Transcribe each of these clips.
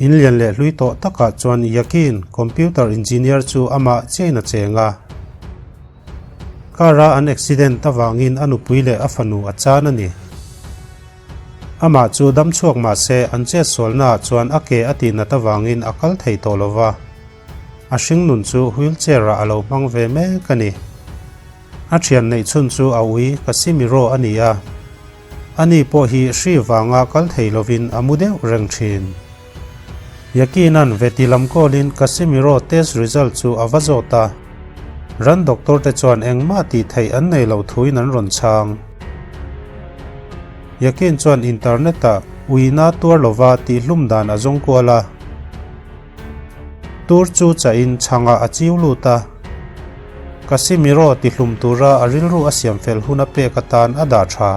In lian leh hlui tawh takah chuan Yakin, computer engineer chu amah chiain a cheng a. Car a an accident avangin a nupui leh a fanu a chan a ni. Amah chu dam chhuak mah se an chetsualnaah chuan a ke a tihnat avangin a kal thei tawh lo va. A hringnun chu wheelchair ah a lo hmang ve mek a ni. A thian neih chhun chu a ui Casimiro a ni a. Ani pawh hi hri vanga kal thei lovin a mu deuh reng thin. Yakinan veti lam kawlin Casimiro test result chu a va zawt a. Ran doctor te chuan engmah tih theih an nei lo thuin an rawn chhang. Yakin chuan internet ah uina tuar lova tihhlum dan a zawng kual a. Tur chu chahin chhangah a chiu lut a. Casimiro tihlum tura a rilru a siam fel hun a pek atan a dah tha.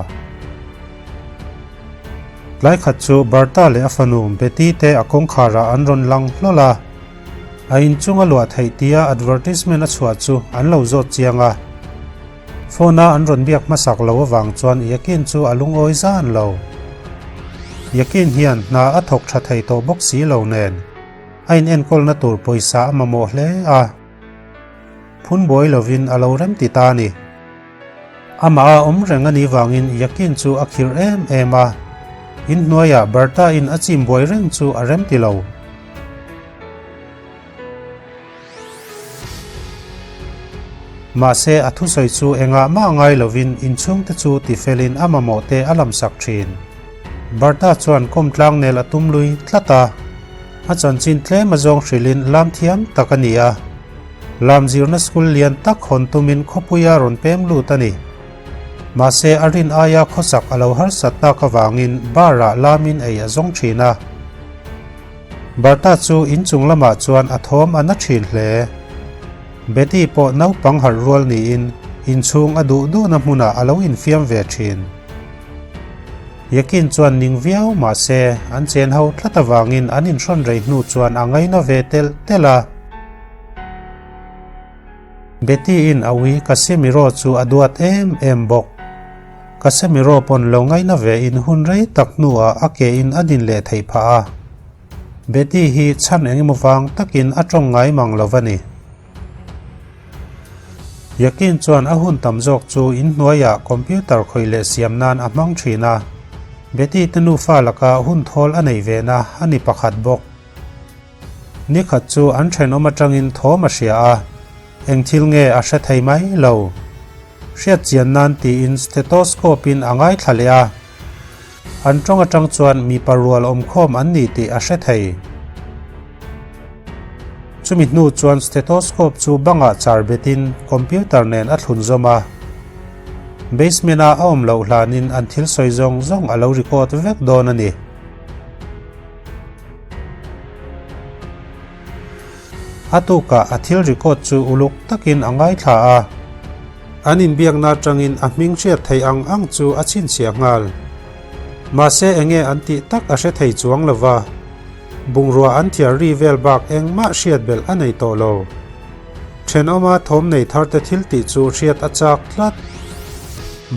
Tlai khat chu Bertha leh a fanu Betty te a kawngkharah an rawn lang hlawl a. A inchung a luah theih tia advertisement a chhuah chu an lo zawt chiang a. Phone a an rawn biak hmasak lo avang chuan Yakin chu a lungawi zan lo. Yakin hian hna a thawk tha thei tawh bawk si lo nen a inenkawlna tur pawisa a mamawh hle a. Phun buai lovin a lo rem ti ta a ni. Amah a awm reng a nih vangin Yakin chu a khirh em em a. Inhnuaiah Bertha in a chim buai reng chu a rem ti lo. Mahse, a thusawi chu engah mah ngai lovin inchhungte chu tifelin a mamawh te a lamsak thin. Bertha chuan kawmtlang nel a tum lui tlat a, a chanchin tlem a zawng hrilhin lam thiam tak a ni a. Lam zirna school lian tak hawn tumin khawpuia rawn pem lut a ni. Mahse, a rin aia khawsak a lo harsat tak avangin bar-ah lamin ei a zawng thin a. Bertha chu inchung lamah chuan a thawm a na thin hle. Betty pawh naupang harh rual niin inchhung a duh duhna hmunah a lo infiam ve thin. Yakin chuan ning viau mah se an chen ho tlat avangin an inhrawn rei hnu chuan a ngaina ve telh telh a. Betty-in a ui Casimiro chu a duat em em bawk. Casemiro pawn lo ngaihna ve in hun rei tak hnuah a ke in a din leh theih phah a. Betty hi chhan engemaw vang takin a tawng ngai mang lo va ni. Yakin chuan a hun tam zawk chu inhnuaiah computer khawih leh siam nan a hmang thin a. Betty te nufa laka hun thawl a nei ve na a ni pakhat bawk. Nikhat chu an thenawm atangin thawm a hria a, eng thil nge a hre thei mai lo. Hriat chian nan tiin stethoscope in a ngaithla leh a, an tawng atang chuan mipa rual awmkhawm an ni tih a hre thei. Chumi hnu chuan stethoscope chu bangah char betin computer nen a thlun zawm a. Basement a a awm loh hlanin an thil sawi zawng zawng a lo record vek dawn a ni. A tukah a thil record chu uluk takin a ngaithla a, an inbiakna atangin a hming hriat theih ang ang chu a chhinchhiah nghal. Mahse enge an tih tak a hre thei chuang lo va, bungrua an thiar ri vel bak engmah hriat belh a nei tawh lo. Thenawma thawm nei tharte thil tih chu hriat a chak tlat.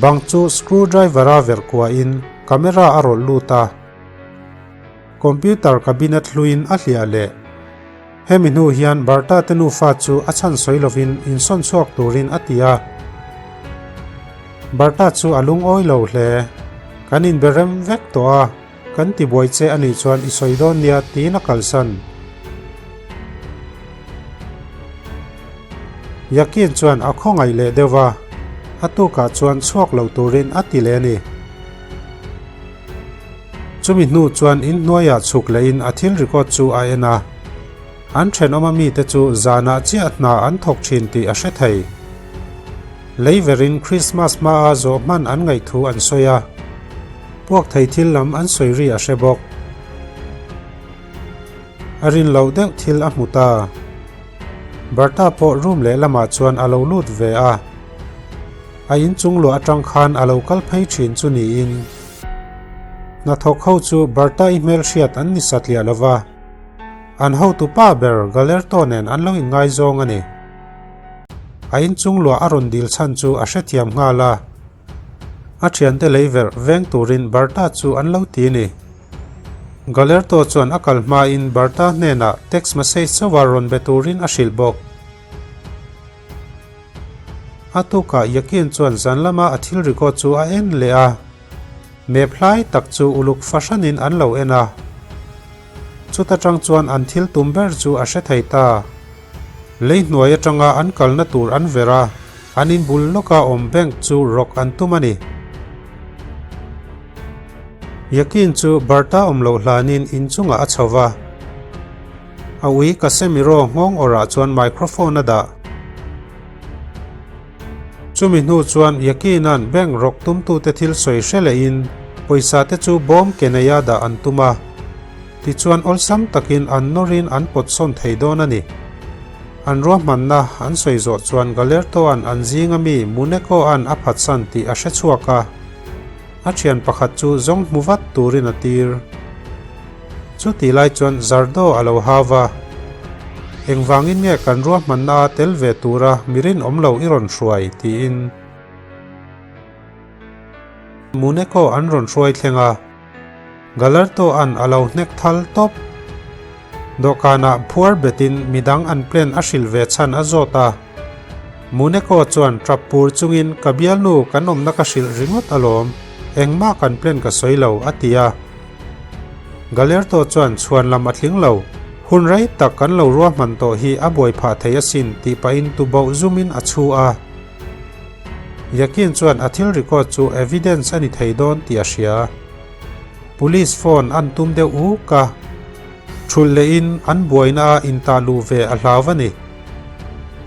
Bang chu screwdriver-a verh kuahin camera a rawlh lut a. Computer cabinet hluin a hliah leh. Hemi hnu hian Bertha te nufa chu a chhan sawi lovin insawn chhuak turin a ti a. Bertha chu a lungawi lo hle. Kan inbe rem vek tawh a, kan tibuai che a nih chuan i sawi dawn nia tiin a kalsan. Yakin chuan a khawngaih leh deuh va, a tukah chuan chhuak lo turin a ti leh a ni. Chumi hnu chuan inhnuaiah chhuk lehin a thil record chu a en a. An thenawma mite chu zanah chiah hna an thawk thin tih a hre thei. Lei verin Christmas hmaa zawh hman an ngaih thu an sawi a. Puak thei thil lam an sawi ri a hre bawk. A rin loh deuh thil a hmu ta. Bertha pawh room lehlamah chuan a lo lut ve a. A inchung luah atang khan a lo kal phei thin chu niin. Hnathawk ho chu Bertha-i hmelhriat an ni satliah lo va, an hotu pa ber Galerto nen an lo inngaizawng a ni. A inchung luah a rawn dil chhan chu a hrethiam nghal a, a thiante lei verh veng turin Bertha chu an lo ti a ni. Galerto chuan a kal hmain Berta hnenah text message chauha rawn be turin a hrilh bawk. A tukah Yakin chuan zan lama a thil record chu a en leh a, map hlai tak chu uluk fahranin an lo en a. Chuta tang chuan an thil tum ber chu a hre thei ta. Lei hnuai atanga an kalna tur an ver a, an inbul lawka awm bank chu rawk an tum a ni. Yakin chu Berta awm loh hlanin inchungah a chho va. A ui Casemiro nghawng awrah chuan microphone a dah. Chumi hnu chuan Yakin-a'n bank rawk tumtute thil sawi hre lehin pawisa te chu bawm ke neia dah an tum a. Tichuan awlsam takin an nawrin an pawt sawn thei dawn a ni. An ruahmanna an sawi zawh chuan Galerto-a'n an zinga mi Muneko-a'n a phatsan tih a hre chhuak a. A thian pakhat chu zawng hmu vat turin a tir. Chutih lai chuan Zardo a lo hau va, Engvangin nge kan ruahmanna a tel ve tura mi rinawm lo i rawn hruai? tiin Muneko an rawn hruai thleng a, Galarto-a'n a lo hnek thal tawp. Dawhkanah phuar betin midang an plan a hrilh ve chhan a zawt a. Muneko chuan tap pur chungin ka bialnu kan awmna ka hrilh ringawt alawm, engmah kan plan ka sawi lo, a ti a. Galerto chuan chhuan lam a tling lo, hun rei tak kan lo ruahman tawh hi a buai phah thei asin tih pahin tuboh zumin a chhu a. Yakin chuan a thil record chu evidence a ni thei dawn tih a hria. Police phone an tum deuh uk a, thulh lehin an buaina a intah luh ve a hlau a ni.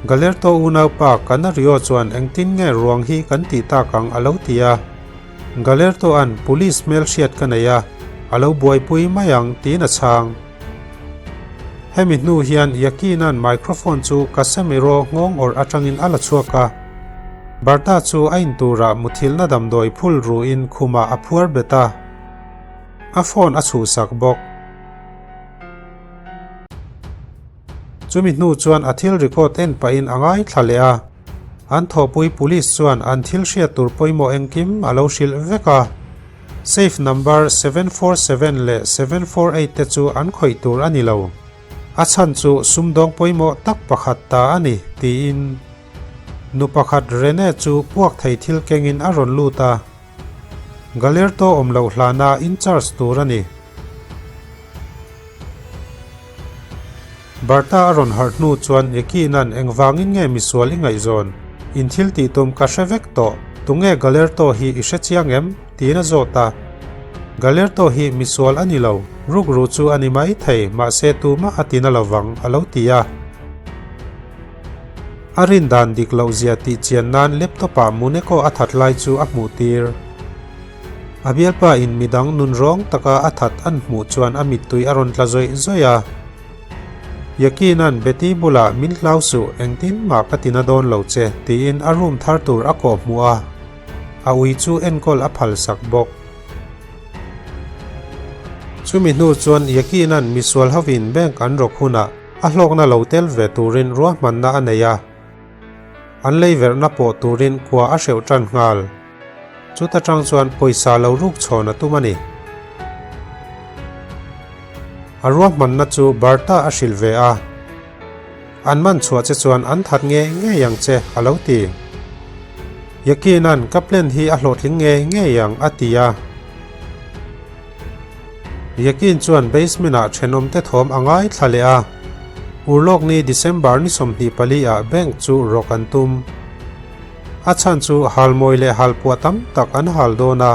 Galerto unaupa Canario chuan engtin nge ruang hi kan tih tak ang a lo ti a. Galerto-a'n Police hmelhriat ka nei a, a lo buaipui mai ang tiin a chhang. Hemi hnu hian Yakin-a'n microphone chu Casemiro nghawng awrh atangin a la chhuak a. Berta chu a inturah muthilhna damdawi phul ruin khumah a phuar bet a, a phone a chhuhsak bawk. Chumi hnu chuan a thil record en pahin a ngaithla leh a, an thawhpui police chuan an thil hriat tur pawimawh engkim a lo hrilh vek a. Safe number 747 leh 748 te chu an khawih tur a ni lo. A chhan chu sumdawng pawimawh tak pakhat ta a ni, tiin nu pakhat Rene chu puak thei thil kengin a rawn lut a. Galerto awm loh hlana in charge tur a ni. Bertha a rawn harh hnu chuan Yakin-a'n engvangin nge misual i ngaihzawn? In thil tih tum ka hre vek tawh, tunge Galerto hi i hre chiang em? tiin a zawt a. Galerto hi misual a ni lo, rukru chu a ni mai thei, mahse tumah a tina lovang, a lo ti a. A rin dan dik loh zia tih chian nan laptop-ah Muneko a that lai chu a hmuh tir. A bialpa in midang nun rawng taka a that an hmuh chuan a mittui a rawn tla zawih zawih a. Yakin-a'n Betty bulah min hlau suh, engtin mah ka tina dawn lo che, tiin a room thar tur a kawh hmuh a. A ui chu enkawl a phal sak bawk. Chumi hnu chuan Yakin-a'n misual hovin bank an rawk hunah a hlawkna lo tel ve turin ruahmanna a nei a. An lei verhna pawh turin kua a hreuh tan nghal. Chuta tang chuan pawisa lo ruk chhawn a tum a ni. A ruahmanna chu Bertha a hrilh ve a. An man chhuah che chuan an that ngei ngei ang che, a lo ti. Yakin-a'n ka plan hi a hlawhtling ngei ngei ang, a ti a. Yakin chuan basement-ah thenawmte thawm a ngaithla leh a. Urlawk ni December ni 24 ah bank chu rawk an tum. A chhan chu halmawi leh halpuah tam tak an hal dawn a.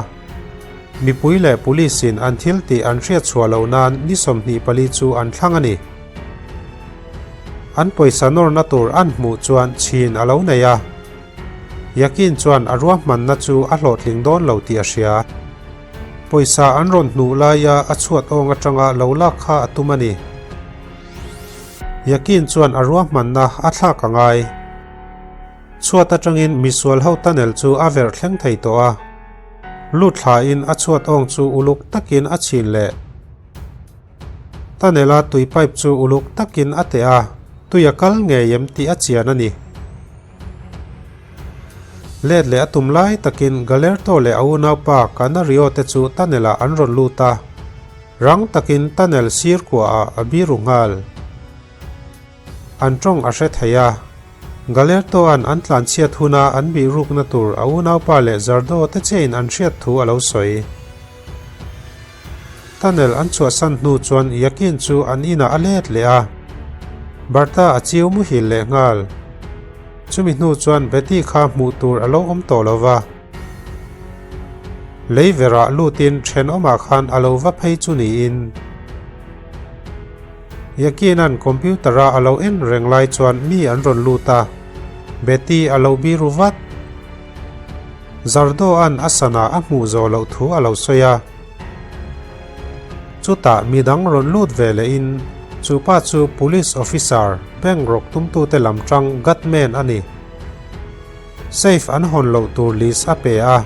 Mipui leh police in an thil tih an hriat chhuah loh nan ni 24 chu an thlang a ni. An pawisa nawrna tur an hmuh chuan chhin a lo nei a. Yakin chuan a ruahmanna chu a hlawhtling dawn lo tih a hria. Pawisa an rawn hnuh laia a chhuat awng atanga lo lak kha a tum a ni. Yakin chuan a ruahmanna a thlak a ngai. Chhuat atangin misual ho tunnel chu a verh thleng thei tawh a. Lut thlain a chhuat awng chu uluk takin a chhin leh. Tunnel a tui pipe chu uluk takin a teh a, tui a kal ngei em tih a chian a ni. Let leh a tum lai takin Galerto leh a unaupa Canario te chu tunnel ah an rawn lut a. Rang takin tunnel sir kuahah a biru nghal. An tawng a hre thei a. Galerto-a'n an tlanchhiat huna an bih rukna tur a unaupa leh Zardo te chiahin an hriat thu a lo sawi. Tunnel an chhuahsan hnu chuan Yakin chu an inah a let leh a. Bertha a chiu muhil leh nghal. Chumi hnu chuan Betty kha hmuh tur a lo awm tawh lo va. Lei verah lutin thenawmah khan a lo va phei chu niin. Yakin-a'n computer-a a lo en reng lai chuan mi an rawn lut a, Betty a lo biru vat. Zardo-a'n a sana a hmuh zawh loh thu a lo sawi a. Chutah mi dang rawn lut ve lehin chu pa chu police officer, bank rawk tumtute lam tang gunman a ni. Safe an hawn loh tur list a pe a,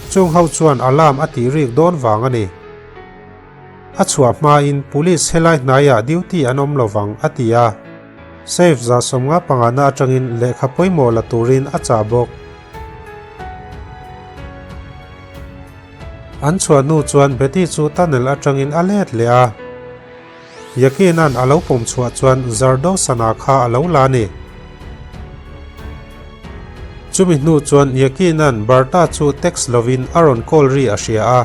chung ho chuan alarm a tih rik dawn vang a ni. A chhuah hmain police helai hnaiah duty an awm lovang a ti a. Safe 75 na atangin lehkha pawimawh la turin a chah bawk. An chhuah hnu chuan Betty chu tunnel atangin a let leh a. Yakin-a'n a lo pawm chhuah chuan Zardo sana kha a lo la a ni. Chumi hnu chuan Yakin-a'n Bertha chu text lovin a rawn call ri a hria a,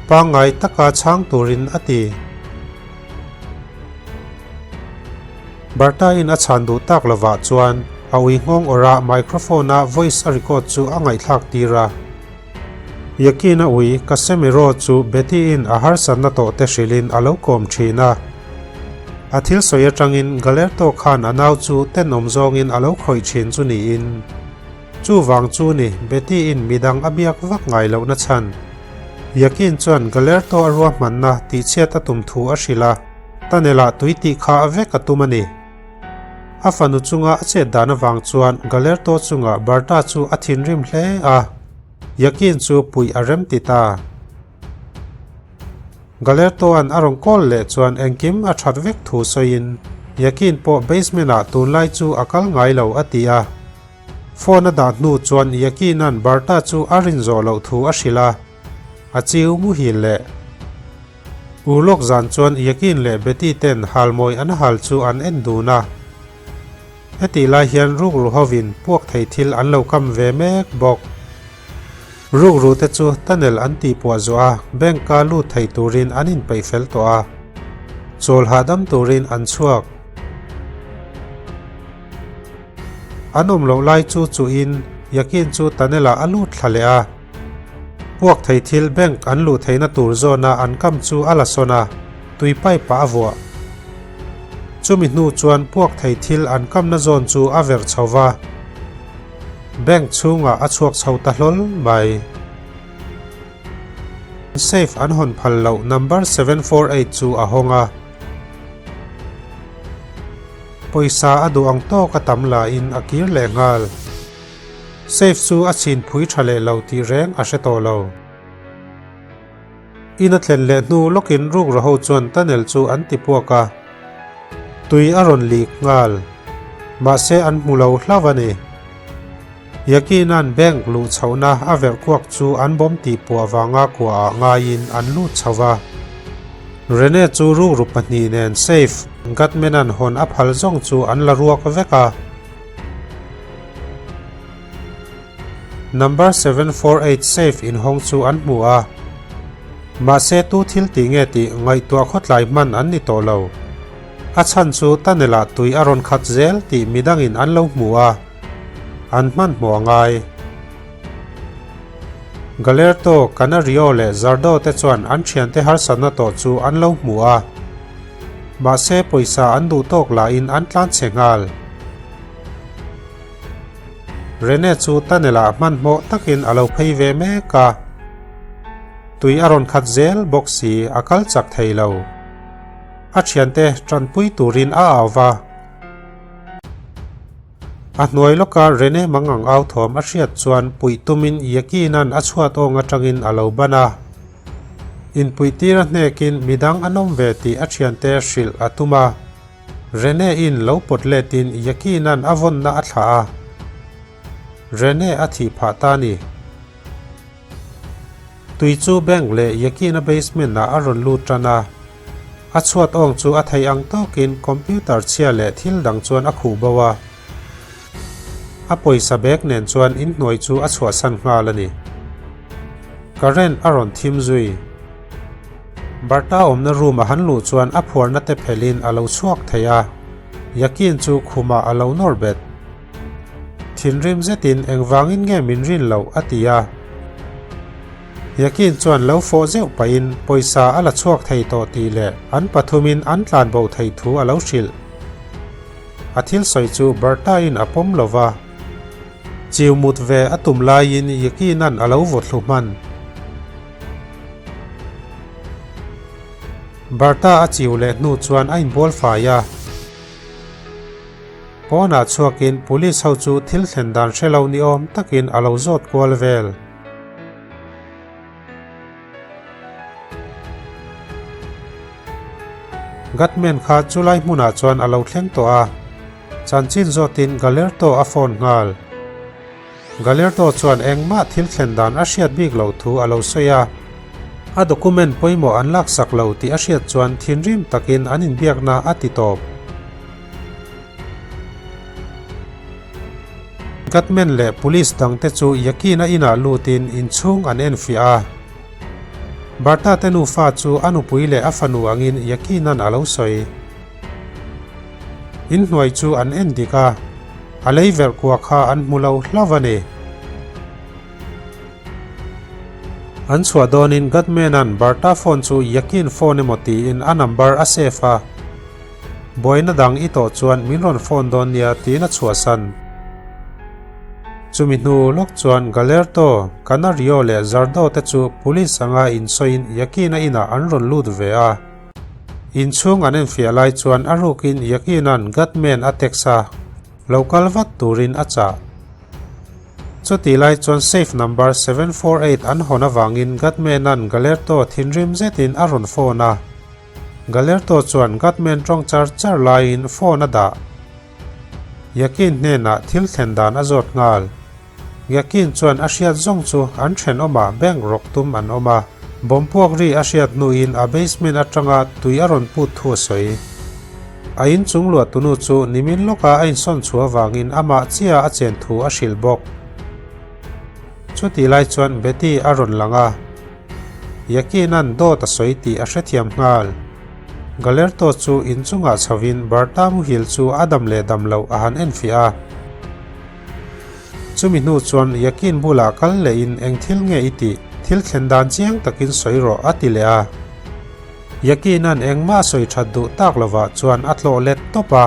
pangngai taka chhang turin a ti. Bertha-in a chhan duh tak lovah chuan a ui nghawng awrh a microphone-a voice a record chu a ngaihthlak tir a. Yakin-a ui Casemiro chu Betty-in a harsatna tawh te hrilhin a lo kawm thin a. A thil sawi atangin Galerto khan a nau chu tenawm zawngin a lo khawih thin chu niin. Chuvang chu ni Betty-in midang a biak vak ngai lohna chhan. Yakin chuan Galerto a ruahmanna tihchhiat a tum thu a hrilh a, tunnel-ah tui tih kha a vek a tum a ni. A fanu chunga a chet dan avang chuan Galerto chungah Berta chu a thinrim hle a, Yakin chu puih a rem ti ta. Galerto-a'n a rawn call leh chuan engkim a that vek thu sawiin Yakin pawh basement-ah tunlai chu a kal ngai lo a ti a. Phone a dah hnu chuan Yakin-a'n Berta chu a rin zawh loh thu a hrilh a, a chiu muhil leh. U lawk zan chuan Yakin leh Betty ten halmawi an hal chu an en dun a. Hetih lai hian rukru hovin puak thei thil an lo kam ve mek bawk. Rukru te chu tunnel an tihpuah zawh a, bank a lut thei turin an inpeih fel tawh a. Chawl hahdam turin an chhuak. An awm loh lai chu chuhin Yakin chu tunnel ah a lut thla leh a. Puak thei thil bank an luh theihna tur zawna an kam chu a la sawn a, tui pipe ah a vuah. Chumi hnu chuan puak thei thil an kamna zawn chu a verh chho va. Bank chhungah a chhuak chho ta hlawl mai. Safe an hawn phal loh number 748 chu a hawng a. Pawisa a duh ang tawk a tam lahin a kir leh nghal. Safe chu a chhin phui tha leh lo tih reng a hre tawh lo. In a thlen leh hnu lawkin rukru ho chuan tunnel chu an ti puak a, tui a rawn lik nghal. Mahse an hmu lo hlauh a ni. Yakin-a'n bank luh chhohna a verh kuak chu an bawm tih puah vanga kuaah ngaiin an lut chho va. Rene chu rukru pahnih nen safe Gutman-a'n hawn a phal zawng chu an la ruak vek a. Number 748 safe inhawng chu an hmu a, mahse tu thil tih nge tih ngaihtuah khawtlai hman an ni tawh lo. A chhan chu tunnel-ah tui a rawn khat zel tih midangin an lo hmu a, an hmanhmawh a ngai. Galerto, Canario leh Zardo te chuan an thiante harsatna tawh chu an lo hmu a, mahse pawisa an duh tawk lahin an tlanchhe nghal. Rene chu tunnel-ah hmanhmawh takin a lo phei ve mek a, tui a rawn khat zel bawk si a kal chak thei lo. A thiante tanpui turin a au va. A hnuai lawka Rene mangang au thawm a hriat chuan puih tumin Yakin-a'n a chhuat awng atangin a lo ban a. Inpuihtir a hnekin midang an awm ve tih a thiante hrilh a tum a. Rene in lo pawt letin Yakin-a'n a vawnna a thlah a, Rene a thih phah ta ni. Tui chu bank leh Yakin-a basement-ah a rawn lut tan a. A chhuat awng chu a theih ang tawkin computer chhia leh thil dang chuan a khuh bo a. A pawisa bag nen chuan inhnuai chu a chhuahsan nghal a ni. Current a rawn thim zui. Bertha awmna room a han luh chuan a phuarna te phelhin a lo chhuak thei a, Yakin chu khumah a lo nawr bet. Thinrim zetin engvangin nge min rin loh a ti a. Yakin chuan lo fawh zeuh pahin pawisa a la chhuak thei tawh tih leh an pathumin an tlan bo thei thu a lo hrilh. A thil sawi chu Bertha-in a pawm lo va. Chiu mut ve a tum laiin Yakin-a'n a lo vawthlu hman. Bertha a chiu leh hnu chuan a inbual fai a. Pawnah chhuakin police ho chu thil thlen dan hre lo ni awm takin a lo zawt kual vel. Gutman kha chulai hmunah chuan a lo thleng tawh a, chanchin zawtin Galerto a phone nghal. Galerto chuan engmah thil thlen dan a hriat bik loh thu a lo sawi a, a document pawimawh an laksak lo tih a hriat chuan thinrim takin an inbiakna a ti tawp. Gutman leh police dangte chu Yakin-a inah lutin inchhung an enfiah a. Bertha te nufa chu a nupui leh a fanu angin Yakin-a'n a lo sawi. Inhnuai chu an en dik a, a lei verh kua kha an hmu lo hlauh a ni. An chhuah dawnin Gutman-a'n Bertha phone chu Yakin phone emaw tiin a number a save a. Buaina dang i tawh chuan min rawn phone dawn nia tiin a chhuahsan. Chumi hnu lawk chuan Galerto, Canario leh Zardo te chu police anga insawiin Yakin-a inah an rawn lut ve a. Inchhung an enfiah lai chuan a rukin Yakin-a'n Gutman a text a, lo kal vat turin a chah. Chutih lai chuan safe number 748 an hawn avangin Gutman-a'n Galerto thinrim zetin a rawn phone a. Galerto chuan Gutman tawng char char laiin phone a dah. Yakin hnenah thil thlen dan a zawt nghal. Yakin chuan a hriat zawng chu an thenawmah bank rawk tum an awm a, bomb puak ri a hriat hnuin a basement atanga tui a rawn put thu a sawi. A inchung luah tunu chu nimin lawka a insawn chhuah avangin amah chiah a chen thu a hrilh bawk. Chutih lai chuan Betty a rawn lang a. Yakin-a'n dawt a sawi tih a hrethiam nghal. Galerto chu inchungah chhovin Bertha muhil chu a dam leh dam loh a han enfiah a. Chumi hnu chuan Yakin bulah kal lehin eng thil nge i tih, thil thlen dan chiang takin sawi rawh a ti leh a. Yakin-a'n engmah a sawi that duh tak lovah chuan a tlawh let tawp a.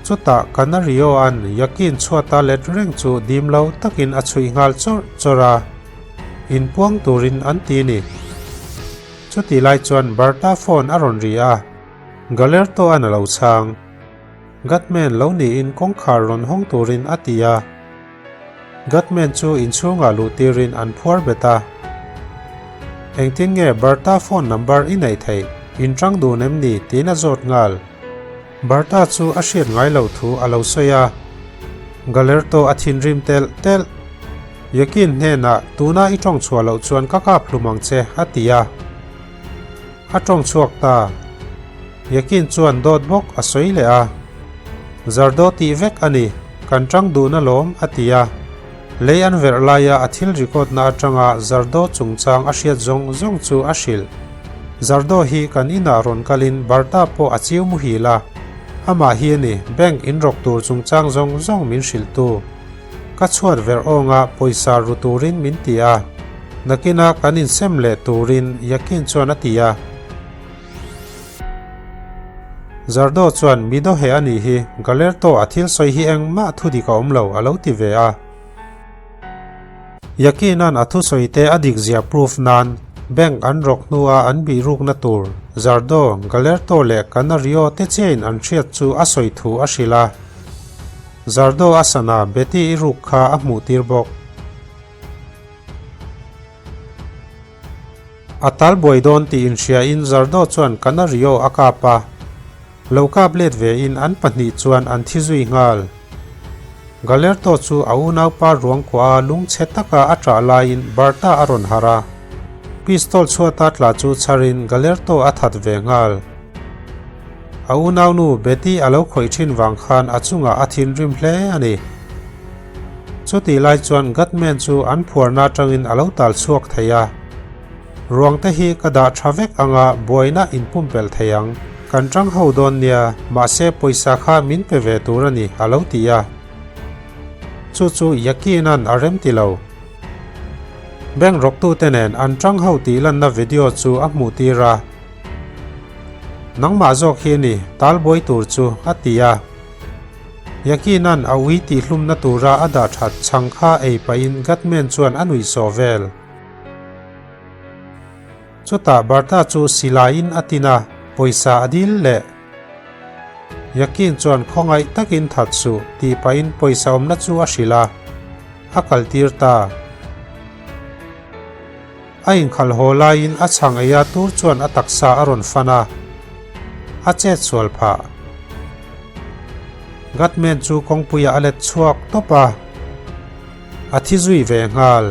Chutah Canario-a'n Yakin chhuata let reng chu dim lo takin a chhuih nghal chawrh chawrh a. Inpuang turin an ti ni. Chutih lai chuan Bertha phone a rawn ri a, Galerto-a'n a lo chhang. Gutman lo niin kawngkhar rawn hawng turin a ti a. Gutman chu inchhungah luh tirin an phuar bet a. Engtin nge Bertha phone number i neih theih? Inṭang dun em ni? tiin a zawt nghal. Bertha chu a hriat ngai loh thu a lo sawi a, Galerto a thinrim telh telh. Yakin hnenah, Tuna i tawng chhuah loh chuan ka kap hlum ang che, a ti a. A tawng chhuak ta. Yakin chuan dawt bawk a sawi leh a. Zardo tih vek a ni, kan tang duhna lawm, a ti a. Lei an verh laia a thil record-na atanga Zardo chungchang a hriat zawng zawng chu a hrilh. Zardo hi kan inah rawn kalin Bertha pawh a chiu muhil a. Amah hi a ni, bank inrawk tur chungchang zawng zawng min hrilhtu. Ka chhuat verh awnga pawisa ru turin min ti a. Nakina kan insem leh turin Yakin chuan a ti a. Zardo chuan mi dawheh a nih hi, Galerto a thil sawi hi engmah thu dik a awm lo a lo ti ve a. Yakin-a'n a thusawi te a dik zia proof nan bank an rawk hnua an bih rukna tur Zardo, Galerto leh Canario te chiahin an hriat chu a sawi thu a hrilh a. Zardo a sana Betty i ruk kha a hmuh tir bawk. A tal buai dawn tih inhriain Zardo chuan Canario a kap a, lo kap let vein an pahnih chuan an thi zui nghal. Galerto chu a unaupa ruang kuaha lungchhe taka a ṭah laiin Berta a rawn harh a. Pistol chhuata tla chu chharin Galerto a that ve nghal. A unaunu Betty a lo khawih thin vang khan a chungah a thinrim hle a ni. Chutih lai chuan Gutman chu an phuarna atangin a lo tal chhuak thei a. Ruang te hi ka dah tha vek anga buaina inpumpelh thei ang. Kan tang ho dawn nia, mahse pawisa kha min pe ve tur a ni, a lo ti a. Chu chu Yakin-a'n a rem ti lo. Bank rawktute nen an tang ho tih lanna video chu a hmuh tir a. Nangmah zawk hi a ni, talbuai tur chu, a ti a. Yakin-a'n a ui tihhlumna tura a dah that chhang kha ei pahin Gutman chuan a nuih sawh vel. Chutah Bertha chu silaiin a tin a, pawisa a dil leh. Yakin chuan khawngaih takin that suh tih pahin pawisa awmna chu a hrilh a, a kaltir ta. A inkhalh haw laiin a chhang eia tur chuan a taksa a rawn fan a, a chet sual phah. Gutman chu kawngpuiah a let chhuak tawp a, a thi zui ve nghal.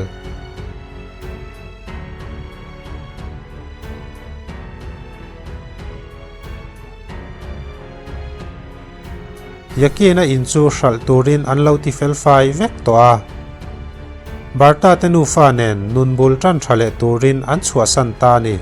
Yakin-a in chu hralh turin an lo ti fel fai vek tawh a. Bertha te nufa nen nun bul tan tha leh turin an chhuahsan ta a ni.